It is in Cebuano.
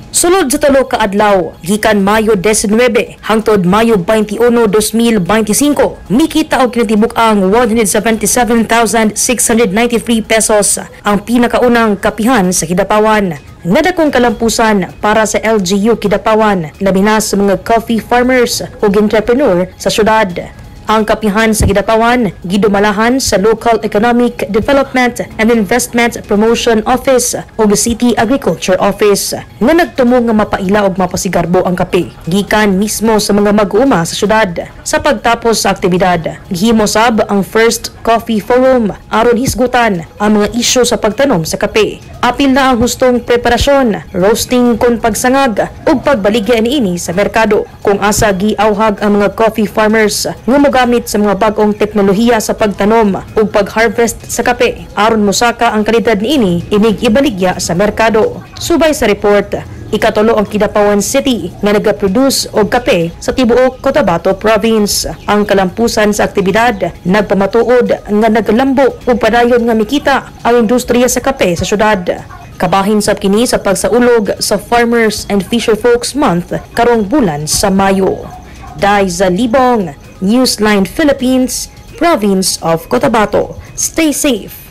Sulod sa 3 ka adlaw, gikan Mayo 19 hangtod Mayo 21, 2025, mikita og kinatibuk-ang ₱177,693 ang pinakaunang kapihan sa Kidapawan. Nga dakong kalampusan para sa LGU Kidapawan, labi na sa mga coffee farmers ug entrepreneur sa syudad. Ang kapihan sa Kidapawan gidumalahan sa Local Economic Development and Investment Promotion Office ug City Agriculture Office nga nagtumo nga mapaila og mapasigarbo ang kape gikan mismo sa mga mag-uuma sa syudad. Sa pagtapos sa aktibidad, gihimo sab ang first coffee forum aron hisgutan ang mga isyu sa pagtanom sa kape. Apil na ang hustong preparasyon, roasting kon pagsangag ug pagbaligya niini sa merkado, kung asa giawhag ang mga coffee farmers nga mogamit sa mga bag-ong teknolohiya sa pagtanom ug pag-harvest sa kape aron mosaka ang kalidad niini inig ibaligya sa merkado. Subay sa report, ikatulo ang Kidapawan City nga nagaproduce og kape sa tibuok Cotabato Province. Ang kalampusan sa aktibidad nagpamatuod nga naglambo ug padayon nga mikita ang industriya sa kape sa syudad. Kabahin sab kini sa pagsaulog sa Farmers and Fisherfolks Month karong bulan sa Mayo. Daiza Libong, Newsline Philippines, Province of Cotabato. Stay safe.